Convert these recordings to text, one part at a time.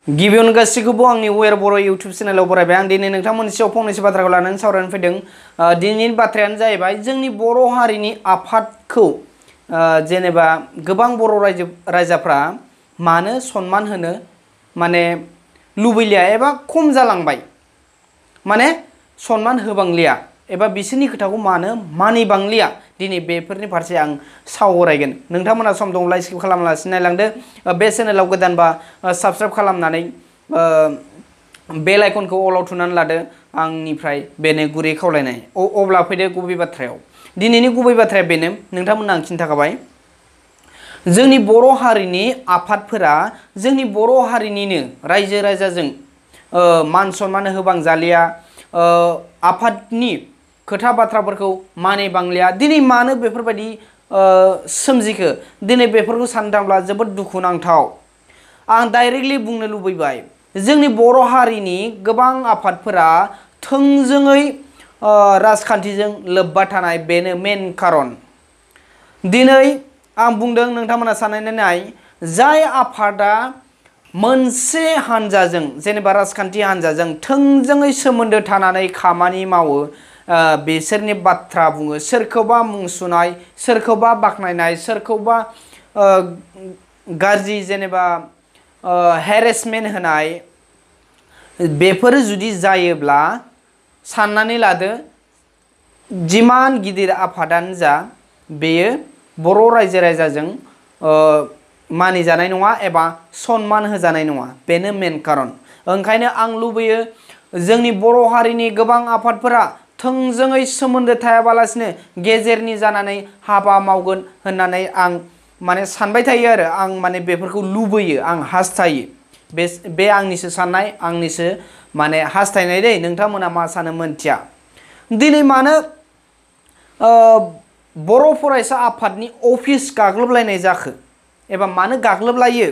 गिबियावनो गासैखौबो आंनि वेर बर' इउटिउब चेनेलाव बरायबाय आं दिनै नोंथांमोननि सायाव फंनैसो बाथ्राखौ लानानै सावरायनो फैदों दिनैनि बाथ्रायानो जाहैबाय जोंनि बर' हारिनि आफादखौ जेनेबा गोबां बर' रायजाफ्रा मानो सनमान होनो माने लुबैलिया एबा खम जालांबाय माने सनमान होबांलिया एबा बिसोरनि खोथाखौ मानो मानिबांलिया दिनै बेफोरनि फारसे आं सावरायगोन नोंथांमोना सम दंब्ला स्किप खालामालासिनो नायलांदो बे चेनेलाव गोदानबा साबस्क्राइब खालामनानै बेल आइकनखौ अलाव थुनानै लादो आंनिफ्राय बेनो गुरै खावलायनाय अब्ला फैदो गुबै बाथ्रायाव दिनैनि गुबै बाथ्राया बेनो नोंथांमोननो आं खिन्थाखाबाय जोंनि बर' हारिनि आफादफोरा जोंनि बर' हारिनिनो रायजो राजाजों मान सनमान होबांजालिया आफादनि खोथा बाथ्राफोरखौ मानिबांलिया दिनै मानो बेफोरबायदि सोमजिखो दिनै बेफोरखौ साननो थांब्ला जोबोद दुखुनांथाव आं डाइरेक्टलि बुंनो लुबैबाय जोंनि बर' हारिनि गोबां आफादफोरा थोंजोङै राजखान्थिजों लोब्बा थानाय बेनो मेन खारन दिनै आं बुंदों नोंथांमोना साननानै नाय जाय आफादा मोनसे हानजाजों जेनेबा राजखान्थि हानजाजों थोंजोङै सोमोन्दो थानानै खामानि मावो बिसोरनि बाथ्रा बुङो सोरखौबा मुं सुनाय सोरखौबा बाख्नायनाय सोरखौबा गाज्रि जेनेबा हेरेसमेन्ट होनाय बेफोर जुदि जायोब्ला साननानै लादो जिमान गिदिर आफादानो जा बेयो बर' रायजो राजाजों मानिजानाय नङा एबा सनमान होजानाय नङा बेनो मेन खारन ओंखायनो आं लुबैयो जोंनि बर' हारिनि गोबां आफादफोरा थोंजोङै सोमोन्दो थायाबालासिनो गेजेरनि जानानै हाबा मावगोन होननानै आं माने सानबाय थायो आरो आं माने बेफोरखौ लुबैयो आं हास्थायो बे आंनिसो साननाय आंनिसो माने हास्थायनाय दै नोंथांमोना मा सानो मोनथिया दिनै मानो बर' फरायसा आफादनि अफिस गाग्लोबलायनाय जाखो एबा मानो गाग्लोबलायो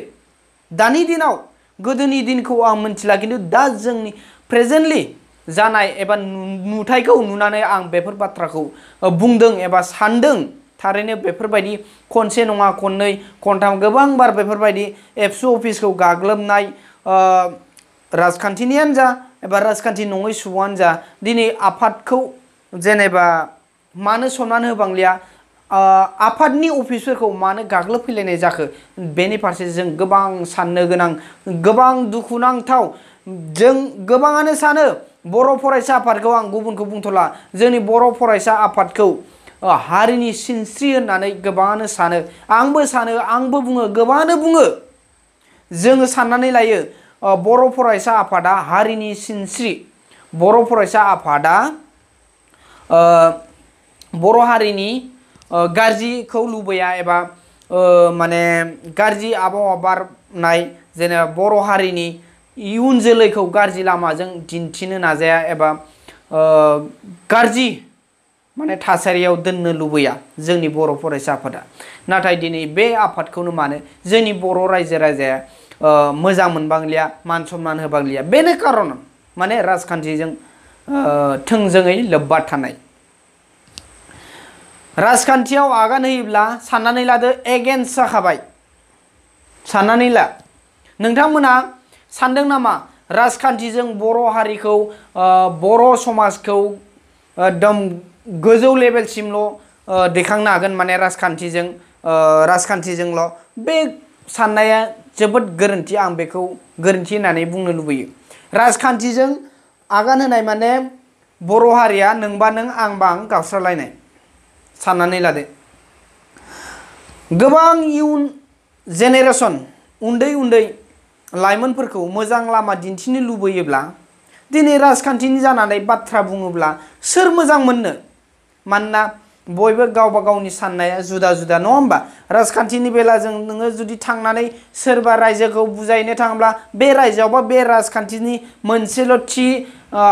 दानि दिनाव गोदोनि दिनखौ आं मिथिला खिन्थु दा जोंनि प्रेजेन्टलि जानाय एबा नुथायखौ नुनानै आं बेफोर बाथ्राखौ बुंदों एबा सानदों थारैनो बेफोरबायदि खनसे नङा खननै खनथाम गोबां बार बेफोरबायदि एबसु अफिसखौ गाग्लोबनाय राजखान्थिनियानो जा एबा राजखान्थि नङै सुबुङानो जा दिनै आफादखौ जेनेबा मानो सनमान होबांलिया आफादनि अफिसफोरखौ मानो गाग्लोबफैलायनाय जाखो बेनि फारसे जों गोबां साननो गोनां गोबां दुखुनांथाव जों गोबाङानो सानो बर' फरायसा आफादखौ आं गुबुनखौ बुंथ'ला जोंनि बर' फरायसा आफादखौ हारिनि सिनस्रि होननानै गोबाङानो सानो आंबो बुङो गोबाङानो बुङो जोङो साननानै लायो बर' फरायसा आफादा हारिनि सिनस्रि बर' फरायसा आफादा बर' हारिनि गाज्रिखौ लुबैया एबा माने गाज्रि आबहावा बारनाय जेनेबा बर' हारिनि इयुन जोलैखौ गाज्रि लामाजों दिन्थिनो नाजाया एबा गाज्रि माने थासारियाव दोननो लुबैया जोंनि बर' फरायसा आफादा नाथाय दिनै बे आफादखौनो मानो जोंनि बर' रायजो राजाया मोजां मोनबांलिया मान सनमान होबांलिया बेनो खारन माने राजखान्थिजों थोंजोङै लोब्बा थानाय राजखान्थियाव आगान होयोब्ला साननानै लादो एगेन्स्ट जाखाबाय साननानै ला नोंथांमोना सानदों नामा राजखान्थिजों बर' हारिखौ बर' समाजखौ एकदम गोजौ लेभेलसिमल' दैखांनो हागोन माने राजखान्थिजोंल' बे साननाया जोबोद गोरोन्थि आं बेखौ गोरोन्थि होननानै बुंनो लुबैयो राजखान्थिजों आगान होनाय माने बर' हारिया नोंबा नों आंबा आं गावस्रालायनाय साननानै लादो गोबां इयुन जेनेरेसन उन्दै उन्दै लाइमोनफोरखौ मोजां लामा दिन्थिनो लुबैयोब्ला दिनै राजखान्थिनि जानानै बाथ्रा बुङोब्ला सोर मोजां मोननो मानोना बयबो गावबा गावनि साननाया जुदा जुदा नङा होमबा राजखान्थिनि बेलाजों नोङो जुदि थांनानै सोरबा रायजोखौ बुजायनो थाङोब्ला बे रायजोआवबा बे राजखान्थिनि मोनसेल' थि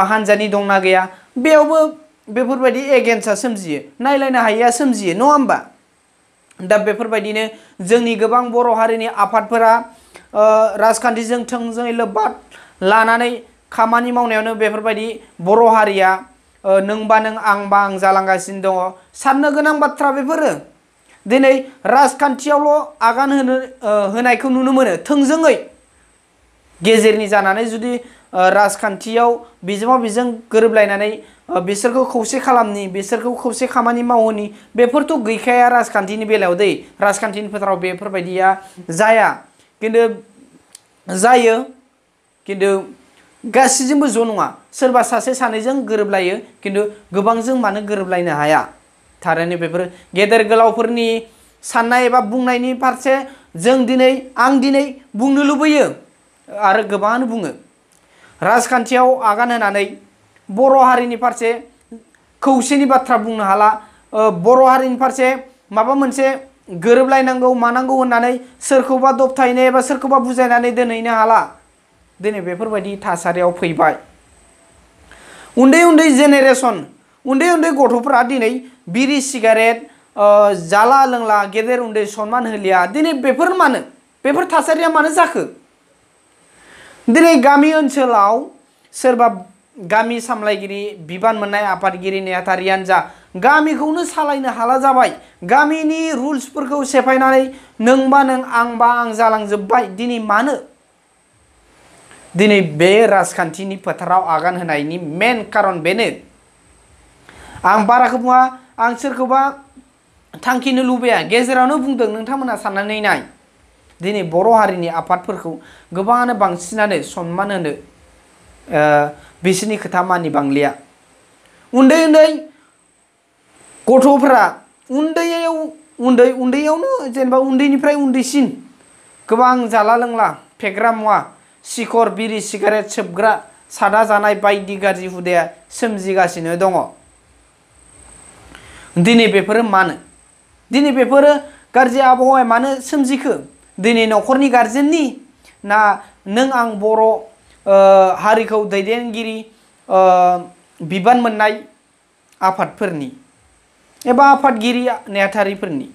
हानजानि दंना गैया बेयावबो बेफोरबायदि एगेन्स्टआ सोमजियो नायलायनो हायैया सोमजियो नङा होमबा दा बेफोरबायदिनो जोंनि गोबां बर' हारिनि आफादफोरा राजखान्थिजों थोंजोङै लोब्बा लानानै खामानि मावनायावनो बेफोरबायदि बर' हारिया नोंबा नों आंबा आं जालांगासिनो दङ साननो गोनां बाथ्रा बेफोरो दिनै राजखान्थियावल' आगान होनायखौ नुनो मोनो थोंजोङै गेजेरनि जानानै जुदि राजखान्थियाव बिजोंबा बिजों गोरोबलायनानै बिसोरखौ खौसे खालामनि बिसोरखौ खौसे खामानि मावहोनि बेफोरथ' गैखाया राजखान्थिनि बेलायाव दै राजखान्थिनि फोथाराव बेफोरबायदिया जाया खिन्थु जायो खिन्थु गासैजोंबो ज' नङा सोरबा सासे सानैजों गोरोबलायो खिन्थु गोबांजों मानो गोरोबलायनो हाया थारैनो बेफोर गेदेर गोलावफोरनि साननाय एबा बुंनायनि फारसे जों दिनै आं दिनै बुंनो लुबैयो आरो गोबाङानो बुङो राजखान्थियाव आगान होनानै बर' हारिनि फारसे खौसेनि बाथ्रा बुंनो हाला बर' हारिनि फारसे माबा मोनसे गोरोबलायनांगौ मानांगौ होननानै सोरखौबा दबथायनो एबा सोरखौबा बुजायनानै दोनहैनो हाला दिनै बेफोरबायदि थासारियाव फैबाय उन्दै उन्दै जेनेरेसन उन्दै उन्दै गथ'फोरा दिनै बिरि सिगारेट जाला लोंला गेदेर उन्दै सनमान होलिया दिनै बेफोर मानो बेफोर थासारिया मानो जाखो दिनै गामि ओनसोलाव सोरबा गामि सामलायगिरि बिबान मोननाय आफादगिरि नेहाथारियानो जा गामिखौनो सालायनो हाला जाबाय गामिनि रुल्सफोरखौ सेफायनानै नोंबा नों आंबा आं जालांजोब्बाय दिनै मानो दिनै बे राजखान्थिनि फोथाराव आगान होनायनि मेन खारन बेनो आं बाराखौ बुङा आं सोरखौबा थांखिनो लुबैया गेजेरावनो बुंदों नोंथांमोना साननानै नाय दिनै बर' हारिनि आफादफोरखौ गोबाङानो बांसिनानो सनमान होनो बिसोरनि खोथा मानिबांलिया उन्दै उन्दै गथ'फोरा उन्दैयावनो जेनेबा उन्दैनिफ्राय उन्दैसिन गोबां जाला लोंला फेग्रा मुवा सिखर बिरि सिगारेट सोबग्रा सादा जानाय बायदि गाज्रि हुदाया सोमजिगासिनो दङ दिनै बेफोरो मानो दिनै बेफोरो गाज्रि आबहावाया मानो सोमजिखो दिनै न'खरनि गारजेननि ना नों आं बर' हारिखौ दैदेनगिरि बिबान मोननाय आफादफोरनि एबा आफादगिरि नेहाथारिफोरनि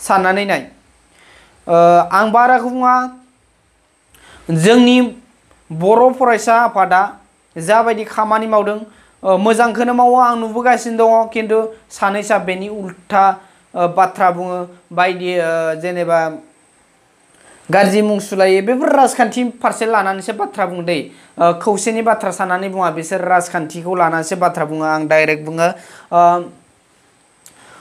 साननानै नाय आं बाराखौ बुङा जोंनि बर' फरायसा आफादा जाबायदि खामानि मावदों मोजांखौनो मावो आं नुबोगासिनो दङ खिन्थु सानैसा बेनि उल्था बाथ्रा बुङो बायदि जेनेबा गाज्रि मुं सुलायो बेफोर राजखान्थि फारसे लानानैसो बाथ्रा बुङो दै खौसेनि बाथ्रा साननानै बुङा बिसोर राजखान्थिखौ लानानैसो बाथ्रा बुङो आं डाइरेक्ट बुङो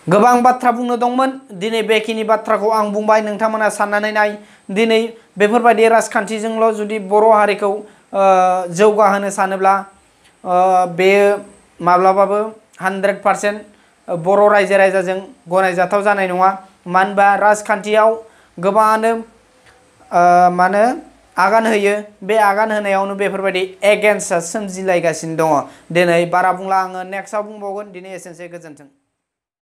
गोबां बाथ्रा बुंनो दंमोन दिनै बेखिनि बाथ्राखौ आं बुंबाय नोंथांमोना साननानै नाय दिनै बेफोरबायदि राजखान्थिजोंल' जुदि बर' हारिखौ जौगाहोनो सानोब्ला बेयो माब्लाबाबो 100% बर' रायजो राजाजों गनायजाथाव जानाय नङा मानो होनबा राजखान्थियाव गोबाङानो मानो आगान होयो बे आगान होनायावनो बेफोरबायदि एगेन्स्टआ सोमजिलायगासिनो दङ दिनै बारा बुंला आङो नेक्स्टआव बुंबावगोन दिनै एसेनोसै गोजोन्थों।